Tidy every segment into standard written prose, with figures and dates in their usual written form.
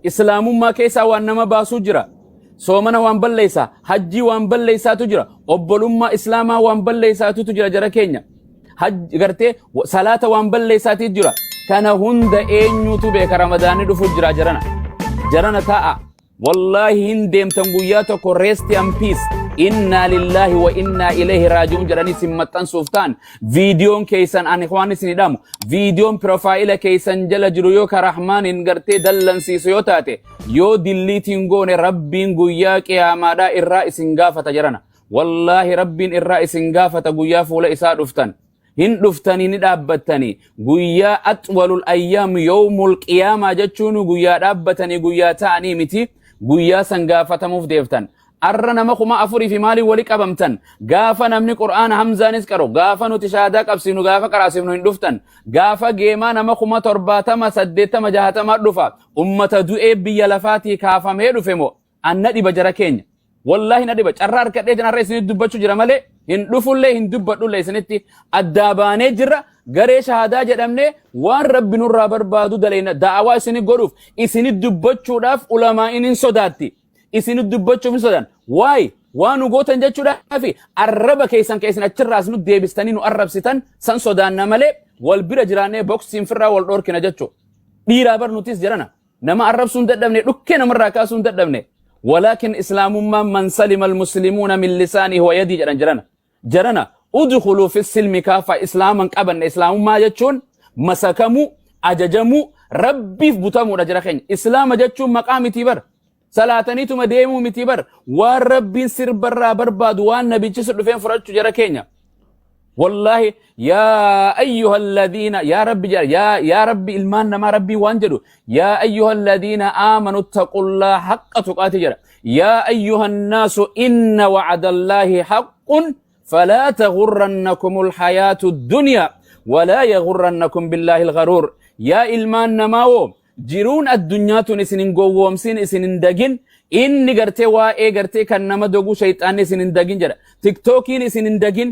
Islaamummaa keessaa waan nama baasuu jira. Soomana waan balleessaa, hajjii waan balleessaatu jira. Obbolummaa Islaamaa waan balleessaatutu jira jara keenya. Hajji gartee salaata waan balleessaati jira. Kana hunda eenyutu beeka Ramadaanni dhufu jira jarana. Jarana taa'a. Wallaahi hin deemtan guyyaa tokko rest and peace. Innaa lillaahi wa innaa ilayhi raaji'uun jedhanii isin maxxansuuf ta'an viidiyoon keessan ani waan isin hidhamu viidiyoon piroofaayila keessan jala jiru yoo ka rahmaaniin gartee dallansiisu yoo taate yoo dilliitiin goone rabbiin guyyaa qiyaamaadhaa irraa isin gaafata jedhana. Wallaahi rabbiin irraa isin gaafata guyyaa fuula isaa dhuftan. Hin dhuftanii ni dhaabbattanii guyyaa axwalul ayyaam yawmul qiyaamaa jechuun guyyaa dhaabbatanii guyyaa ta'anii miti guyyaa san gaafatamuuf deeftan. Arra nama 4000 fi maaliin wali qabamtan gaafa namni qur'aana hamzaanis qaru gaafa nuti shaadaa qabsiifnu gaafa qaraasifnu hin dhuftan gaafa geemaa nama 70,000 80 60 dhufa ummata du'ee biyya lafaatii kaafamee dhufe moo an na dhiba jara keenya. Wallaahi na dhiba. Carraa harkadhee har'a isinitti dubbachuu jira malee hin dhufullee hin dubbadhullee isinitti addaa baanee jirra. Garee shahaadaa jedhamnee waan rabbi nurraa barbaadu daleena da'awaa isini godhuuf isini dubbachuudhaaf ulamaa'in hin sodaatti. Isini dubbachuuf hin sodaan. Waay waan nu gootan jechuudhaaf arraba keessan kan isin achirraas nu deebistanii nu arrabsitan san sodaanna malee wal bira jiraannee boksiin firraa wal dhoorkina jechuudha. Dhiiraa bar nutis jedhana. Nama arrabsuu hin dadhabne, dhukkee namarraa kaasuu hin dadhabne. Walaakin islaamummaan man salima almuslimuuna min lisaanihi wa yadii jedhan jirana. Jarana udkhuluu fi silmi kaafa islaaman qabanne islaamummaa jechuun masakamuu, ajajamuu, rabbiif butamuudha jira keenya. Islaama jechuun maqaa mitii bar. Salaataniituma deemuu mitii bar. Waan rabbiin sirbarraa barbaadu waan nabichi si dhufeen fudhachuu jara keenya. Wallaahi yaa ayyuha alladhiina yaa rabbi jedha yaa yaa rabbi ilmaan namaa rabbii waan jedhu yaa ayyuha alladhiina aamanu taqullaa haqqa tuqaati jedha yaa ayyuha annaasu inna wa'adallaahi haqqun falaa taghurrannakumul hayaatu dunyaa walaa yaghurrannakum billaahi algharuur yaa ilmaan namaa woo jiruun addunyaa tun isin hin gowwoomsin isin hin dagin inni gartee waa'ee gartee kan nama doguu shayxaanni isin hin dagin jedha tiktookiin isin hin dagin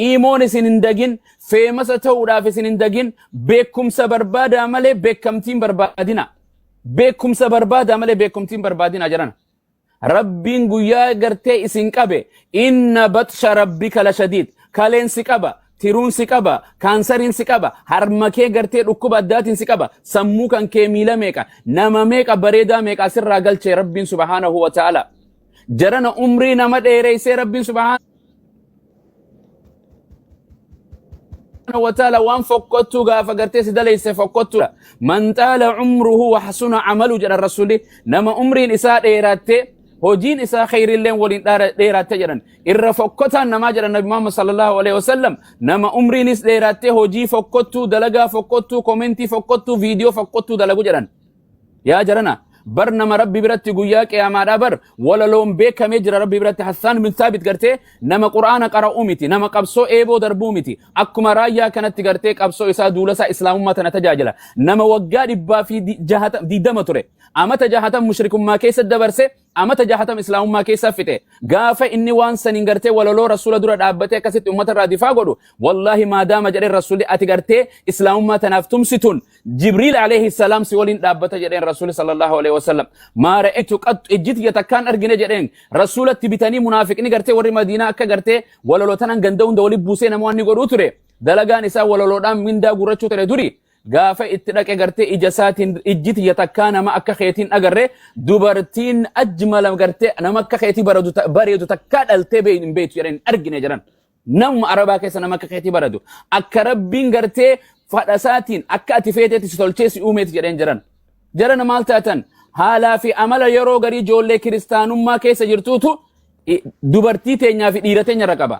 iimoon isin hin dagin feemasa ta'uudhaaf isin hin dagin beekumsa barbaadaa malee beekamtiin barbaadina beekumsa barbaadaa malee beekumtiin barbaadina jedhan Rabbiin guyyaa gartee isin qabe inna baxsha rabbika lashadiid kaleen si qaba tiruun si qaba kaansariin si qaba harma kee gartee dhukkuba addaatiin si qaba sammuu kan kee miila meeqa nama meeqa bareedaa meeqa asirraa galchee rabbiin subhaanahu wa ta'ala jarana umrii nama dheereysee rabbiin subhaanahu wa ta'ala waan fokkottuu gaafa gartee si daleyse fokkottuudha. Man xaala umruhu wa hasuna amalu jedhan rasuli nama umriin isaa dheeratte hojiin isaa kheyrilleen waliin dheeratte jedhan irra fokkotaan namaa jedhan nabi Muhammad sallallahu alaihi wasallam nama umriinis dheeratte hojii fokkottuu dalagaa fokkottuu komentii fokkottuu viidiyoo fokkottuu dalagu jedhan. Yaa jarana bar nama rabbi biratti guyyaa qiyaamaadhaa bar walaloon beekamee jira rabbi biratti Hassaan bin Saabit gartee nama qur'aana qara'uu miti nama qabsoo eeboo darbuu miti akkuma raayyaa kanatti gartee qabsoo isaa duula isaa islaamummaa tana tajaajila nama waggaa 120 ture amata 60 mushrikummaa keessa dabarse amata 60 islaamummaa keessa fixe gaafa inni waan saniin gartee walaloo rasuula dura dhaabbatee akkasitti ummata irraa difaa godhu wallaahi maadaama jedheen rasuulli ati gartee islaamummaa tanaaf tumsituun Jibriil alayhi salaam si waliin dhaabbata jedheen rasuulli sallallahu alayhi wasallam maa ra'aytu qattu ijji tiyya takkaan argine jedheen rasuulatti bitanii munaafiqni gartee warri madiinaa akka gartee walaloo tanan ganda hunda walitti buusee nama waan ni godhuu ture dalagaan isaa walaloodhaan mindaa gurrachuu ture duri gaafa itti dhaqe gartee ija isaatiin ijji tiyya takkaa nama akka keetiin agarre dubartiin ajmala gartee nama akka keetii bareedu takkaa dhaltee hin beektu jedhan hin argine jedhan. Namuma Arabaa keessa nama akka keetii baradu. Akka Rabbiin gartee fadhasaatiin akka ati feeteetti si tolchee si uumeeti jedheen jiran. Jarana maal taatan? Haalaa fi amala yeroo garii ijoollee kiristaanummaa keessa jirtuutu dubartii teenyaa fi dhiira teenya irra qaba.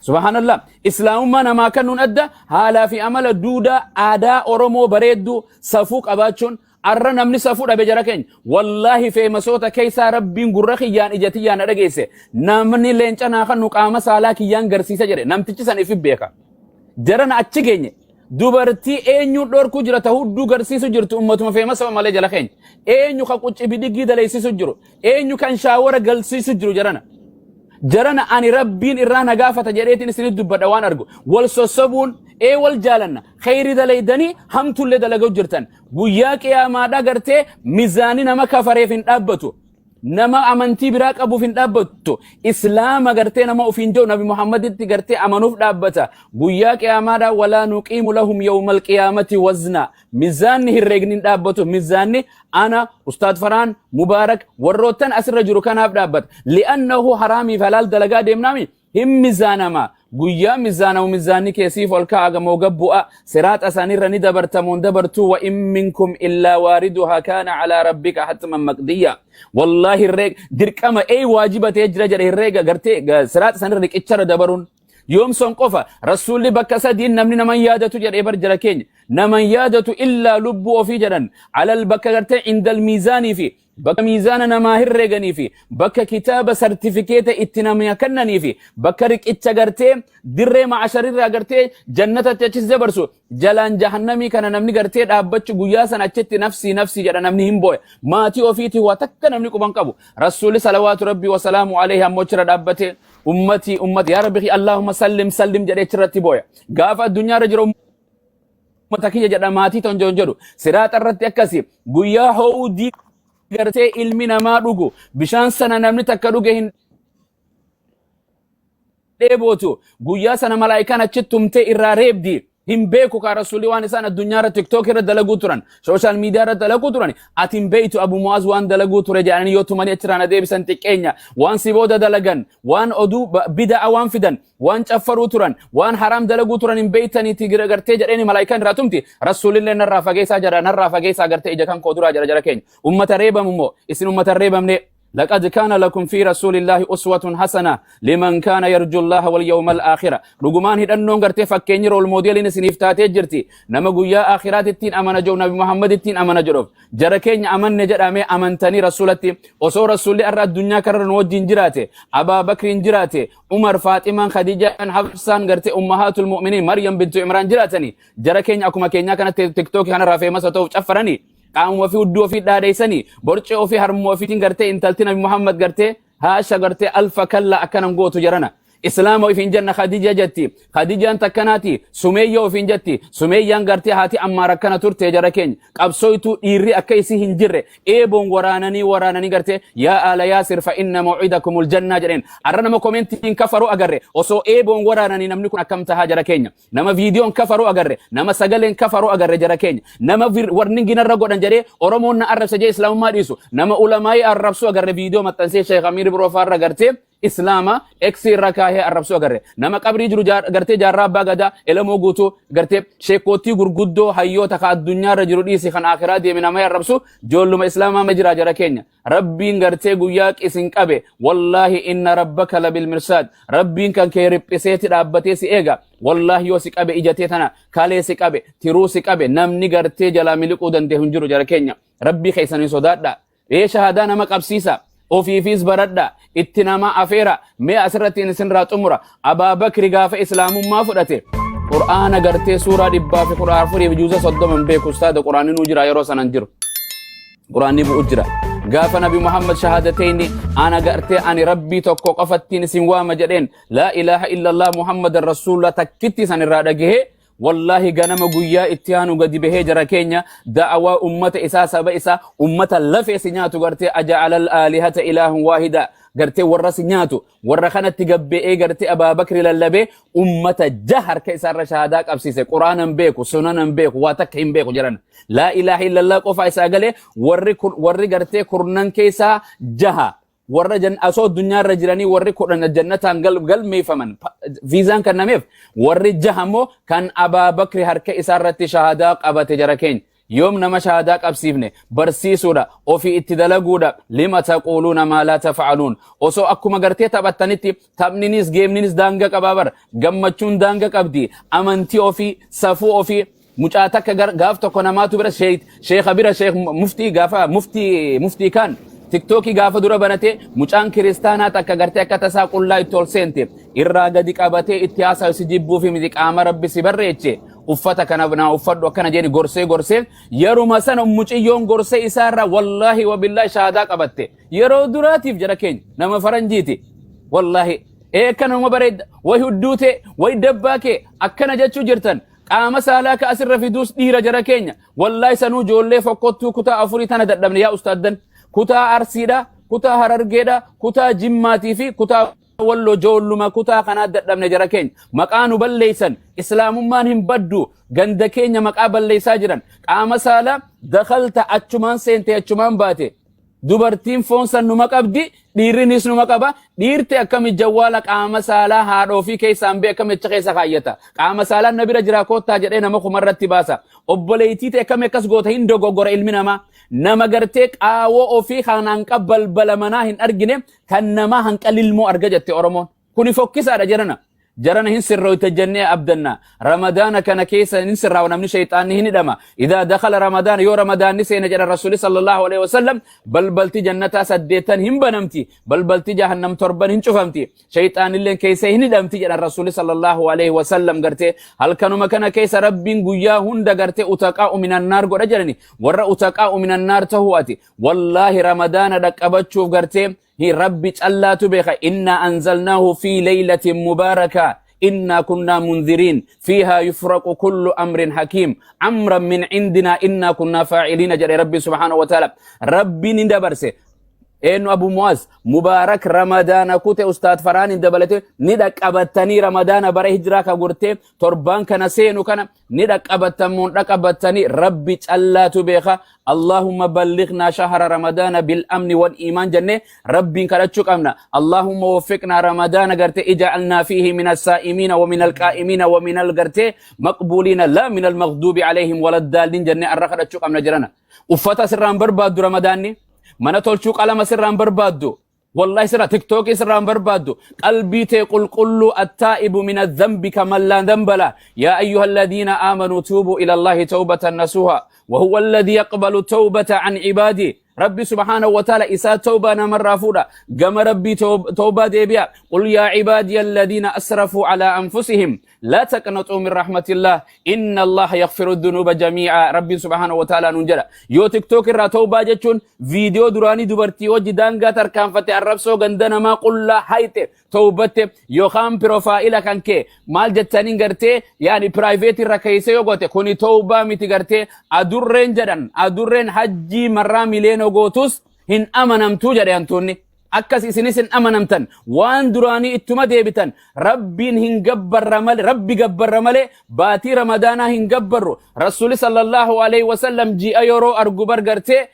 Subhaanallah. Islaamummaa namaa kennuun adda haalaa fi amala duudaa aadaa Oromoo bareedduu safuu qabaachuun Arra namni safuu dhabe jara keenya. Wallaahi feemasoota keessaa rabbiin gurra kiyyaan ija tiyyaan na dhageesse. Namni leenca naa kannu qaama saalaa kiyyaan garsiisa jedhe. Namtichi san ifi beeka. Jarana achi geenye. Dubartii eenyuun dhorkuu jira ta hudduu garsiisu jirtu ummatuma feemasa malee jala keenya. Eenyu kan qucci bidiggii daleessisu jiru. Eenyu kan shaawara galsiisu jiru jarana. Jarana ani rabbiin irraa na gaafata jedheetiin isinitti dubbadha waan argu. Wal sossobuun, Ee, wal jaalanna. Kheyri dalaydanii hamtullee dalaguu jirtan. Guyyaa qiyaamaadha gartee mizaani nama kafareef hin dhaabbatu. Nama amantii biraa qabuuf hin dhaabbattu. Islaama gartee nama ofiin jedhu, Nabi Muhammaditti gartee amanuuf dhaabbata. Guyyaa qiyaamaadha ولا نقيم لهم يوم القيامة وزنا. Mizaanni herreegni hin dhaabbatu. Mizaanni ana, Ustaad Faraan, Mubaarak, warroottan asirra jiru kanaaf dhaabbata. لأنه haraamiif halaal dalagaa deemnaami hin mizaanama. Guyyaa mizaanamu mizaanni keessiif ol ka'a gamoo gabbu'a. Siraaxa isaaniirra ni dabartamuun dabartuu. وإن منكم إلا واردها كان على ربك حتما مقضيا. Wallaahi, herreeg dirqama ee waajiba ta'ee jira jedhe. Herreega gartee siraaxa isaaniirra riqicharra dabaruun yoom son qofa. Rasuulli bakka sadiin namni naman yaadatu jedhee bar, jara keenya. Naman yaadatu illaa lubbuu ofii jedhan. Alal bakka gartee عند الميزان fi bakka miizaana namaa herreeganii fi bakka kitaaba sartifikeeta itti namaa kennanii fi bakka riqicha gartee dirree ma'asharirraa gartee jannatatti achis dabarsu, jalaan jahannamii kana namni gartee dhaabbachuu. Guyyaa sana achitti nafsii nafsii jedha, namni hin booya. Maatii ofiitii waa takka namni quban qabu. Rasuulli صلوات ربي وسلامه عليه ammoo achirra dhaabbate, "Ummatii, ummati, يا ربي, اللهم سلم سلم" jedhee achirratti booya. Gaafa addunyaarra jiru "Ummata kiyya" jedha, maatii ton jedhu. Siraaxa irratti akkasi. Guyyaa ho'uu gartee ilmi namaa dhugu, bishaan sana namni takka dhuge hin dheebootu. Guyyaa sana malaayikaan achitti tumtee irraa reebdi. Hin beeku kaa rasuulli waan isaan addunyaa irra TikTok irra dalaguu turan, social media irra dalaguu turan. Ati hin beeytu Abu Mu'aaz waan dalaguu ture jedhanii yoo tumanii achirraan adeebisan xiqqeenya. Waan si booda dalagan, waan oduu bida'a waan fidan, waan caffaruu turan, waan haraam dalaguu turan hin beeytaniiti gartee jedheeni malaayikaan irraa tumti. Rasuulillee "Narraa fageessaa" jedha. "Narraa fageessaa" gartee ija kan koo duraa jira. Jara keenya, ummata reebamu immoo isin ummata reebamne. لقد كان لكم في رسول الله أسوة حسنة لمن كان يرجو الله واليوم الآخر. Dhugumaan hidhannoon gartee fakkeenyi role modeliin isiniif taatee jirti nama guyyaa aakhiraatittiin amana jedhu, Nabi Muhammadittiin amana jedhuuf. Jara keenya, amanne jedhamee amantanii rasuulatti? Osoo rasuulli arra addunyaa kanarra nu wajjin jiraate, Abaa Bakriin jiraate, Umar, Faaximaan, Khadiijaan, Hafsaan, gartee أمهات المؤمنين, Maryam bintu Imraan jiraatanii, jara keenya, akkuma keenyaa kanatti TikTokii kanarraa famous ta'uuf caffaranii, qaamuma ofii, hudduu ofii dhaadheessanii, borcee ofii, harmuma ofiitiin gartee intalti Nabi Muhammad gartee haasha gartee alfa kalla akkanan gootu. Jarana, Islaama ofiin jenna. Khadija jetti, Khadijaan takkanaati. Sumeeyya ofiin jetti, Sumeeyyaan gartee haati Ammaar akkana turte. Jara keenya, qabsooytuu dhiirri akka isii hin jirre eeboon waraananii waraananii gartee "يا آل ياسر فإن موعدكم الجنة" jedheen. Arra nama commentiin kafaruu agarre. Osoo eeboon waraananii namni kun akkam tahaa, jara keenya? Nama viidiyoon kafaruu agarre, nama sagaleen kafaruu agarre. Jara keenya, nama warni ginarra godhan jedhee Oromoon na arrabsa jee Islaamummaa dhiisu, nama ulamaayii arrabsuu agarre. Viidiyoo maxxansee Sheekh Amiir Biroofaarra gartee Islaama eksi irra kaahee arrabsuu agarre. Nama qabrii jiru gartee Jaarraa Abbaa Gadaa, Elamoo Guutuu, gartee sheekootii gurguddoo hayyoota ka addunyaarra jiru dhiisi, kan akhiraa deeme nama arrabsu joolluma Islaamaa ma jira. Jara keenya, Rabbiin gartee guyyaa isin qabe, wallaahi, إن ربك لبالمرصاد. Rabbiin kan kee riphiseeti dhaabbatee si eega. Wallaahi, yoo si qabe, ijatee tana kalee si qabe, tiruu si qabe, namni gartee jalaa miliquu danda'u hin jiru. Jara keenya, Rabbii keessanii sodaadha. Ee, shahadaa nama qabsiisa, ofiifis baradha, itti nama afeera. Mee asirratti isinirraa xumura. Abaa Bakri gaafa Islaamummaa fudhate Qur'aana gartee suuraa 114 fi juuza 30 hin beeku. Ustaada, Qur'aanni nuu jira yeroo sanan jiru, Qur'aanni bu'u jira. Gaafa Nabi Muhammad shahaadatayni, "Ana gartee ani Rabbii tokko qofattiin isin waama" jedheen, "لا إله إلا الله محمد رسول الله" takkitti isan irraa dhagahee, wallaahi, ganama guyyaa itti aanu gadi bahee, jara keenya, da'awaa ummata isaa, saba isaa, ummata lafee si nyaatu gartee "أجعل الآلهة إلها واحدا" gartee warra si nyaatu, warra kanatti gabbe'ee gartee Abaabakri lallabee ummata harka isaarra shahaadaa qabsiise. Quraanan beeku, sunanan beeku, waa takka hin beeku jedhan. لا إله إلا الله qofa isaa galee. Warri gartee kurnan keessaa jaha warra asoo addunyaarra jiranii, warri 10 jannataan galmeeffaman, viizaan kennameef, warri jaha immoo kan Abaabakri harka isaarratti shahadaa qabate. Jara keenya, yoom nama shahadaa qabsiifne? Barsiisuudha, ofii itti dalaguudha. لم تقولون ما لا تفعلون. Osoo akkuma gartee taphattanitti, taphninis geemninis daanga qabaa bara. Gammachuun daanga qabdi. Amantii ofii, safuu ofii. Mucaa takka gaaf tokko namaatu bira, sheekha bira, sheekh muftii, gaafa muftii kan TikTokii gaafa dura banate, mucaan kiristaanaa takka gartee akka tasaa qullaa itti ol seente. Irraa gadi qabatee itti haasawu, "Si jibbuu fi miti, qaama Rabbi si barreeche, uffata kana naa uffadhu" akkana jedhi gorsee gorsee. Yeruma sana muciyyoon gorsee isaarra, wallaahi wabillaahi, shahaadaa qabatte yeroo duraatiif. Jara keenya, nama faranjiiti, wallaahi. Ee, akkanuma bareedda, way hudduu ta'e, way dabbaa kee akkana jechuu jirtan. Qaama saalaa ka asirra fiduus dhiira, jara keenya. Wallahi sanuu ijoollee fokkottuu kutaa afurii tana dadhabne, yaa ustaaddan. Kutaa Arsiidha, kutaa Harargeedha, kutaa Jimmaatii fi kutaa Walloo, ijoolluma kutaa kanaa dadhabne, jara keenya. Maqaa nu balleessan, islaamummaan hin baddu, ganda keenya maqaa balleessaa jiran. Qaama saalaa dakalta achumaan seente, achumaan baate. Dubartiin foon san numa qabdi, dhiirrinis numa qaba. Dhiirti akkami jawwaala qaama saalaa haadhoo fi keessaan bee akkami achi keessa kaayyata? Qaama saalaan na bira jira, koottaa jedhee nama kumarratti baasa. Obboleettii ta'e akkami akkas goota? Hin dogoggora ilmi namaa. Nama gartee qaawoo ofii kan hanqa balbala manaa hin argine, kan namaa hanqa lilmoo arga jette Oromoon. Kuni fokkisaadha, jedhana. Jarana hin sirrooyte jennee abdanna. Ramadaana kana keessa hin sirraawa namni, shayxaanni hin hidhama. إذا دخل رمضان, yoo Ramadaanni seene jedha Rasuuli صلى الله عليه وسلم, balbalti jannataa saddeettan hin banamti. Balbalti jahannam torban hin cufamti. Shayxaanilleen keessa hin hidhamti jedhan Rasuuli صلى الله عليه وسلم. Gartee halkanuma kana keessa Rabbiin guyyaa hunda gartee عتقاء من النار godha jedhani. Warra عتقاء من النار tahuu ati. Wallaahi Ramadaana dhaqqabachuuf gartee hi Rabbi callaatu beeka. إنا أنزلناه في ليلة مباركة إنا كنا منذرين فيها يفرق كل أمر حكيم أمرا من عندنا إنا كنا فاعلين jedhe Rabbi سبحانه وتعالى. Rabbiin hin dabarse. Eenyu Abu Muaz Mubaarak Ramadaana kute Ustaad Faraan hin dabalate ni dhaqqabattanii. Ramadaana bara hijiraa ka gortee torbaan kana seenu kana ni dhaqqabattan moon dhaqqabattanii, Rabbi callaatu beeka. اللهم بلغنا شهر رمضان بالأمن والإيمان jennee Rabbiin kadhachuu qabna. اللهم وفقنا رمضان gartee اجعلنا فيه من الصائمين ومن القائمين ومن الgartee مقبولين لا من المغضوب عليهم ولا الضالين jennee arra kadhachuu qabna, jirana. Uffata sirraan barbaaddu Ramadaanni, mana tolchuu qalama sirraan barbaaddu, wallahi sirra TikTokii sirraan barbaaddu. Qalbii tee qulqulluu. التائب من الذنب كمن لا ذنب له. يا أيها الذين آمنوا توبوا إلى الله توبة نصوحا وهو الذي يقبل التوبة عن عباده. Rabbi سبحانه وتعالى isaa tawbaa namarraa fuudha. Gama Rabbii tawbaa deebi'a. قل يا عبادي الذين أسرفوا على أنفسهم لا تقنطوا من رحمة الله إن الله يغفر الذنوب جميعا Rabbi سبحانه وتعالى nuun jedha. Yoo TikTok irraa tawbaa jechuun viidiyoo duraanii dubartii wajji daangaa tarkaanfatte, arrabsoo ganda namaa qullaa hayte tawbatte, yookaan profile kan kee maal jettaniin gartee yaani private irra keessa yoo goote, kuni tawbaa miti. Gartee adurreen jedhan, adurreen hajjii marraa miliyoona gootus hin amanamtuu jedhe hantuunni. Akkas isinis hin amanamtan. Waan duraanii ittuma deebitan. Rabbiin hin gabbarra malee, Rabbi gabbarra malee baatii Ramadaanaa hin gabbarru. Rasuli صلى الله عليه وسلم ji'a yeroo argu bar gartee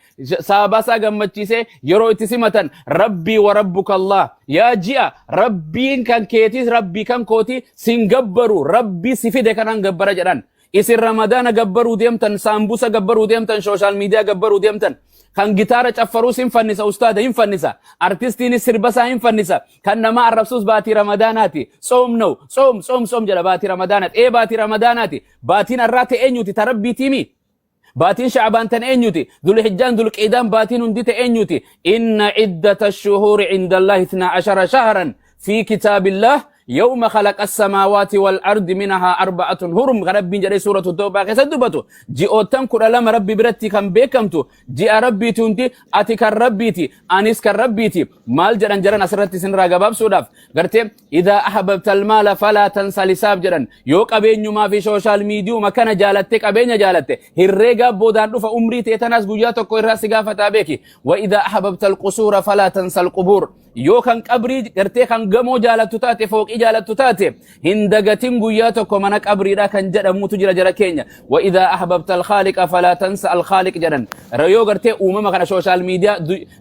saabaasaa gammachiisee yeroo itti simatan, "ربي وربك الله", yaa ji'a, Rabbiin kan keetis Rabbii kan kooti, sin gabbaru, Rabbii si fide kanaan gabbara jedhan. Isin Ramadaana gabbaruu deemtan, saambusa gabbaruu deemtan, social media gabbaruu deemtan. Kan gitaara caffaruus hin fannisa, ustaada hin fannisa, artistiinis sirbasaa hin fannisa, kan nama arrabsuus baatii Ramadaanaati. Tsoom ነው, ጾም ጾም ጾም jedha baatii Ramadaanaati. Ee, baatii Ramadaanaati. Baatiin arraa ta'e eenyuti? Ta Rabbiitiimi. Baatiin Shacbaan tan eenyuti? Dulhijjaan, Dulqiidaan, baatiin hundi ta'e eenyuti? إن عدة الشهور عند الله 12 شهرا في كتاب الله يوم خلق السماوات والأرض منها أربعة حرم. Rabbiin jedhee Suuratu Tawbaa keessa dubbatu, ji'oottan 12 Rabbi biratti kan beekamtu ji'a Rabbiiti hundi. Ati kan Rabbiiti, anis kan Rabbiiti. Maal jedhan jedhan asirratti isinirraa gabaabsuudhaaf gartee إذا أحببت المال فلا تنس الحساب jedhan. Yoo qabeenyumaa fi social mediuma kana jaalatte, qabeenya jaalatte, herreegaa boodaan dhufa. Umrii ta'e tanaas guyyaa tokko irraa si gaafataa beeki. وإذا أحببت القصور فلا تنس القبور. Yoo kan qabrii gartee kan gamoo jaalattu taate, fooqii jaalattu taate, hin dagatin guyyaa tokko mana qabriidha kan jedhamutu jira, jara keenya. وإذا أحببت الخالق فلا تنس الخالق jedhan. Yoo gartee uumama kana, social media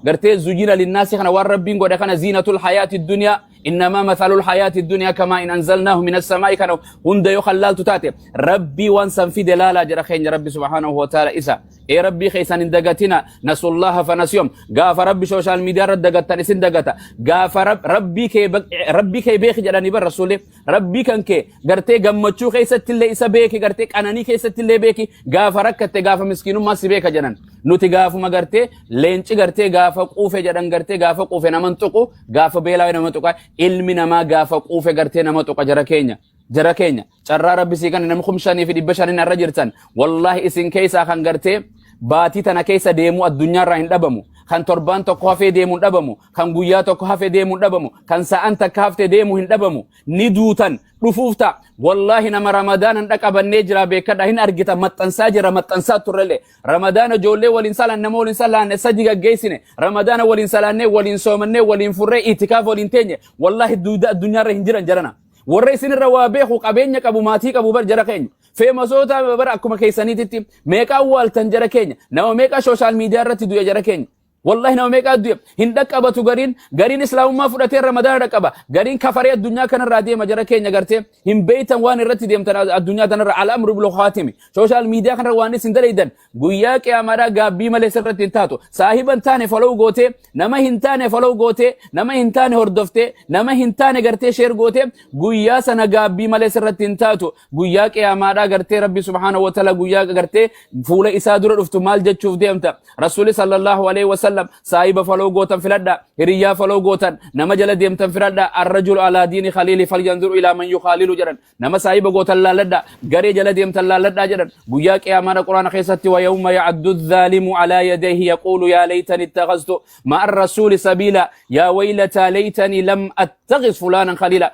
gartee زين للناس kana, waan Rabbiin godhe kana, زينة الحياة الدنيا, إنما مثل الحياة الدنيا كماء أنزلناه من السماء kana hunda yoo khallaaltu taate, Rabbii waan san fide laalaa, jara keenya. Rabbi سبحانه وتعالى isa ee Rabbii keessan hin dagatina. نسوا الله فنسيهم. Gaafa Rabbi social media irra dagattan isin dagata. Gaafa Rabbii kee beeki jedhanii bar Rasuulli. Rabbii kan kee gartee gammachuu keessatti illee isa beeki, gartee qananii keessatti illee beeki, gaafa rakkatte, gaafa miskiinummaa si beeka jedhan. Nuti gaafuma gartee leenci gartee gaafa quufe jedhan, gartee gaafa quufe naman tuqu, gaafa beelaa nama tuqa. Ilmi namaa gaafa quufe gartee nama tuqa, jara keenya. Jara keenya, carraa Rabbi sii kan namni 5500 irra jirtan, wallahi isin keessaa kan gartee baatii tana keessa deemuu addunyaarraa hin dhabamu. Kan torbaan tokko hafee deemu hin dhabamu. Kan guyyaa tokko hafee deemu hin dhabamu. Kan sa'aan takka hafte deemu hin dhabamu. Ni duutan dhufuuf ta'a. Wallaahi nama Ramadaana hin dhaqabannee jira beekadha hin argita maxxansaa jira maxxansaa turrellee. Ramadaana ijoollee waliin salaan nama waliin salaanne sadi gaggeessine. Ramadaana waliin salaannee waliin soomannee waliin furree itikaaf waliin teenye. Wallaahi duuda addunyaarra hin jiran jarana. Warra isinirra waa beeku qabeenya qabu maatii qabu bar jara keenya. Famousoota bara akkuma keessaniititti meeqa awwaaltan jara keenya. Nama meeqa social media irratti du'e jara keenya. Wallahi nama meeqa du'e hin dhaqqabatu gariin gariin islaamummaa fudhatee Ramadaana dhaqqaba gariin kafaree addunyaa kanarraa deema jara keenya gartee hin beeytan waan irratti deemtan addunyaa tanarra الأمر بالخواتيم social media kanarra waan isin dalaydan guyyaa qiyaamaadhaa gaabbii malee sirratti hin taatu. Saahiba hin taane follow gootee, nama hin taane follow gootee, nama hin taane hordoftee, nama hin taane gartee share gootee, guyyaa sana gaabbii malee sirratti hin taatu. Guyyaa qiyaamaadhaa gartee Rabbi سبحانه وتعالى guyyaa gartee fuula isaa dura dhuftu maal jechuuf deemta? Rasuuli صلى الله عليه وسلم saahiba follow gootan filadha, hiriyyaa follow gootan, nama jala deemtan filadha. الرجل على دين خليله فلينظر إلى من يخالل jedhan. Nama saahiba gootan laalladha, garee jala deemtan laalladha jedhan. Guyyaa qiyaamaadha Quraana keessatti ويوم يعض الظالم على يديه يقول يا ليتني اتخذت مع الرسول سبيلا يا ويلتى ليتني لم أتخذ فلانا خليلا.